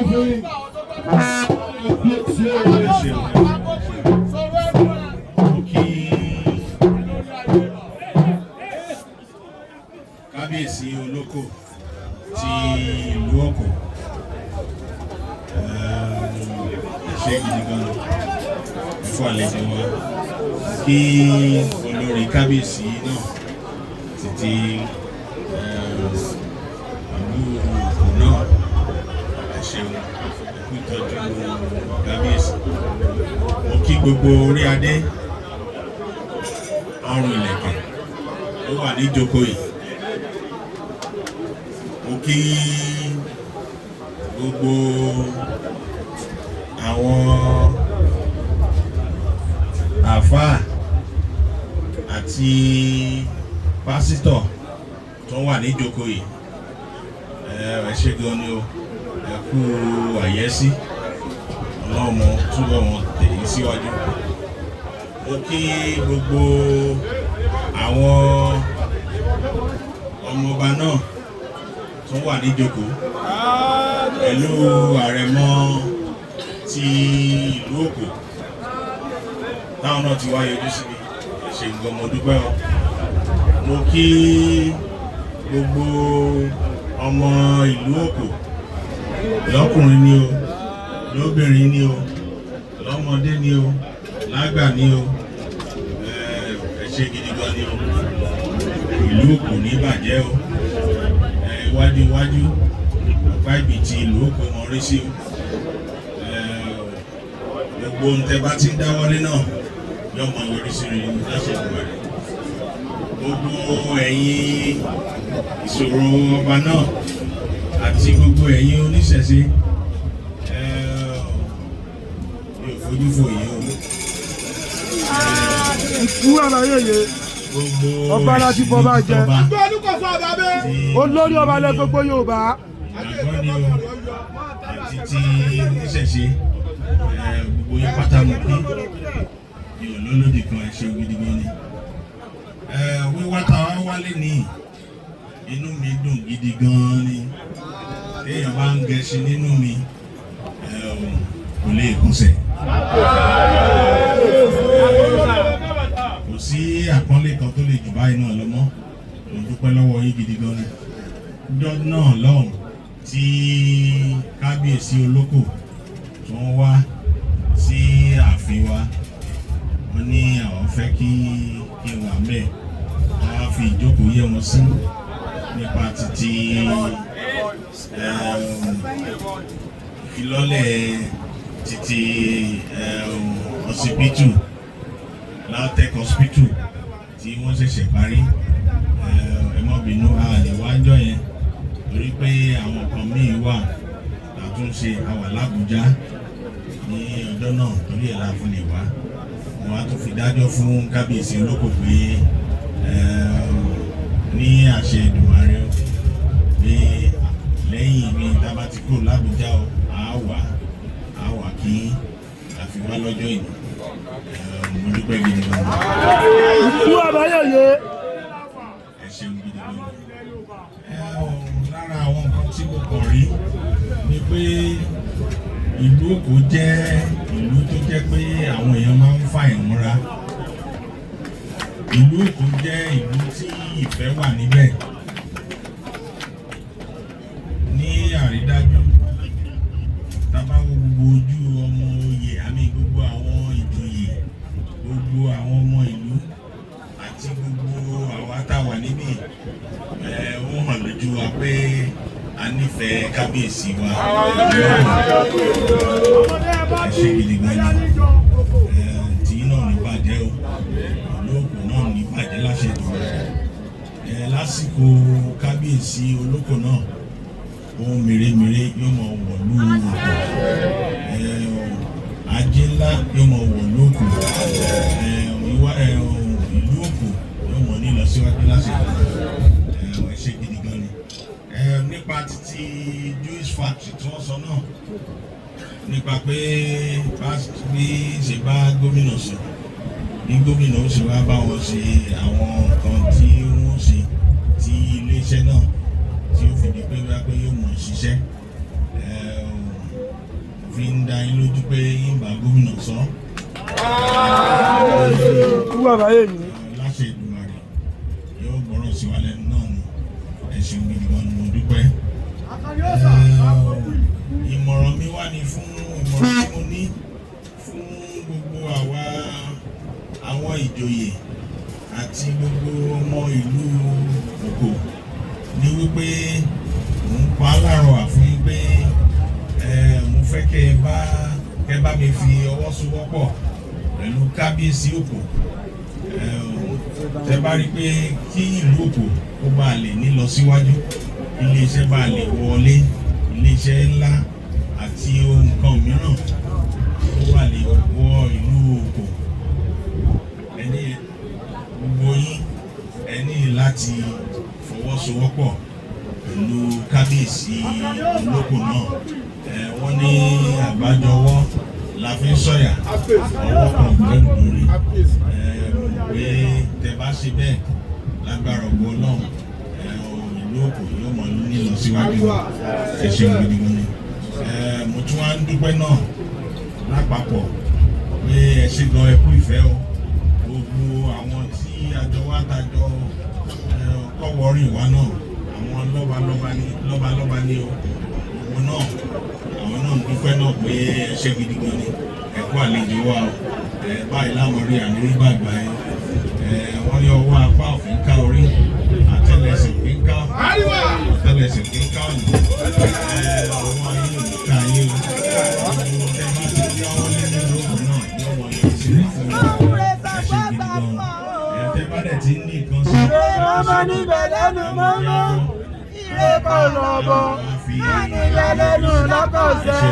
Aláàfin. Kábíyèsí o. Ẹ ṣeun. Mo kí kábíyèsí olóko ti ìlú Ọ̀kọ̀. Ẹ ṣé gidi gan fún àlejò wa. Kí olórí kábíyèsí náà títí ìlú Ọ̀kọ̀ náà, ẹ ṣeun, ẹ kú ìtọ́jú kábíyèsí. Mo kí gbogbo orí adé, ọrùn ìlẹ̀kẹ̀ ó wà níjókòó yìí. Mo kí gbogbo àwọn àáfàá àti pásítọ̀ tó wà níjókòó yìí. Ẹ ṣé gan ni o, ẹ kú àyẹ́sí, Ọlọ́run mọ túbọ̀ wọn tẹ̀yìn síwájú. Mo kí gbogbo àwọn ọmọọba náà tó wà níjókòó pẹ̀lú àrẹ̀mọ ti ìlú Òkò táwọn náà ti wá yọjú síbi. Ẹ ṣé gan, mo dúpẹ́ o. Mo kí gbogbo ọmọ ìlú Òkò, lọ́kùnrin ni o, lóbìnrin ni o, lọ́mọdé ni o, lágbà ni o. Ẹ ṣé gidi gan ni o. Ìlú Òkò ní bàjẹ́ o. Iwájú iwájú ọ̀pá ìbí ti ìlú Òkò mọ̀ rí sí o. Gbogbo ohun tẹ́ bá ti ń dáwọ́lé náà yóò mọ yọrí sí rere láṣẹ Èdùmàrè. Gbogbo ẹ̀yin ìṣòro ọba náà àti gbogbo ẹ̀yin oníṣẹ̀ṣe, mi ò fojú fò yín o. Ikú àlàyé yé. Gbogbo Ọba láti ẹ̀sìn fọba jẹ. tọba tí Olórí ọba lẹ gbogbo Yorùbá. Ìgbàgbọ́ ni o àti ti oníṣẹ̀ṣe, gbogbo yín pátá mo kí, mi ò lólódì kan. Ẹ ṣeun gidi gan ni. Wíwá tá a wá wálé ní, inú mi dùn gidi gan ni. Téèyàn bá ń gẹṣin nínú mi, kò lè kọsẹ̀. Kò sí àpọ́nlé kan tó lè jù báyìí náà lọ mọ́. Mo dúpẹ́ lọ́wọ́ yín gidi gan ni. Ọjọ́ náà lọ́hùn tí kábíyèsí olóko tó ń wá sí ààfin wa, wọ́n ní àwọn fẹ́ kí n wà mẹ́ẹ̀, wọ́n á fi ìjókòó yẹ wọn sí nípa títí ìfilọ́lẹ̀ títí ọsibítù, LAUTECH hospital tí wọ́n ṣẹ̀ṣẹ̀ parí. Ẹ má bínú, a lè wá jọ yẹn torí pé àwọn nǹkan míì wà látúnṣe, a wà l'Ábùjá ní ọjọ́ náà, torí ẹ̀ la fún lè wá. Wọ́n á tún fi dájọ́ fún kábíyèsí olóko pé ní àṣẹ Èdùmàrè o, pé lẹ́yìn mi tá a bá ti kúrò l'Ábùjá o, á wà kí àfi wá lọ́jọ́ ìní. Mo dúpẹ́ gidi gan. Ikú àbáyé yé. Ẹ ṣeun gidi gan. Ẹ ò lára àwọn nǹkan tí mo kàn rí ni pé ìlú Òkò jẹ́ ìlú tó jẹ́ pé àwọn èèyàn máa ń fà ìmúra. Ìlú Òkò jẹ́ ìlú tí ìfẹ́ wà níbẹ̀ ní àrídájú. Tá bá wo gbogbo ojú ọmọ oyè àmì, gbogbo àwọn ìjòyè, gbogbo àwọn ọmọ ìlú àti gbogbo àwa tá a wà níbí, ẹ ó hàn lójú wa pé a nífẹ̀ẹ́ kábíyèsí wa. Ẹ ṣé gidi gan ni. Ẹ tí náà ní bàjẹ́ o, ìlú Òkò náà ní bàjẹ́ láṣẹ Èdùmàrè. Ẹ lásìkò kábíyèsí olóko náà, ohun mèremère yóò mọ wọ̀lú Òkò, ẹ ajé ńlá yóò mọ wọ̀lú Òkò, ẹ ìwà ẹ ìlú Òkò yóò mọ ní ìlọsíwájú lásìkò. Ẹ ṣé gidi gan ni. Ẹ nípa títí Jewish factory tí wọ́n sọ náà, nípa pé bí ṣe bá gómìnà sọ̀rọ̀, bí gómìnà ó ṣe wá bá wọn ṣe àwọn nǹkan tí wọ́n ṣe tí iléeṣẹ́ náà tí ó fi di pé wá pé yóò mọ̀ ṣiṣẹ́. dá yín lójú pé yín bá gómìnà sọ. Ikú àbáyé yìí. Láṣẹ Èdùmàrè, yóò gbọ́rọ̀ sí wa lẹ́nu náà ni. Ẹ ṣeun gidi gan ni, mo dúpẹ́. Ìmọ̀ràn mi wá ní fún ìmọ̀ràn tí mo ní fún gbogbo àwa àwọn ìjòyè àti gbogbo ọmọ ìlú Òkò ní wípé mò ń pa á lárọ̀wà fún yín pé mo fẹ́ kẹ́ ẹ bá mi fi ọwọ́ sowọ́pọ̀ pẹ̀lú kábíyèsí Òkò. Tẹ́ bá rí i pé kí ìlú Òkò kó bá lè ní lọ síwájú, iléeṣẹ́ bá lè wọlé, iléeṣẹ́ ńlá àti ohun kan mìíràn tó wà lè wọ ìlú Òkò, ẹni gbogbo yín, ẹ ní láti fọwọ́sowọ́pọ̀ pẹ̀lú kábíyèsí olóko náà. Wọ́n ní àgbájọwọ́ la fi ń sọ̀yà, ọwọ́ kan gbẹ́rù lórí. Ẹ mọ̀ pé tẹ bá ṣe bẹ́ẹ̀, lágbára ògo Ọlọ́run, ìlú Òkò yóò mọ̀ nílọ síwájú. Ẹ ṣeun gidi gan ni. Mo tún wá ń dúpẹ́ náà lápapọ̀ pé ẹ ṣe gan, ẹ kú ìfẹ́ o. Gbogbo àwọn tí àjọ wa tàjọ kọ́wọ́rìn wa náà, àwọn lọ́balọ́ba ní lọ́balọ́ba ní o, gbogbo náà, àwọn náà ń dúpẹ́ náà pé ẹ ṣe gidi gan ni, ẹ kú àlejò wa o. Báyìí láwọn rí ànírí gbàgbà. Ẹ wọ́n ní ọwọ́ apá òfin ká orí, àtẹ́lẹsẹ̀ òfin ká àtẹ́lẹsẹ̀ òfin ká ọ̀nà. Ọwọ́ ayé ò ní ká ayé o. Gbogbo tẹ bá ti dáwọ́ lé nínú òkú náà yóò wọ yẹn sílẹ̀ fún mi. Ẹ ṣe gidi gan. Tẹ bá dẹ̀ ti ní nǹkan sí. Ọmọ níbẹ̀ lẹ́nu mọ́mọ́. Ire kò lọ́bọ̀. Níbẹ̀ lẹ́nu lọ́kọ̀ọ́sẹ́.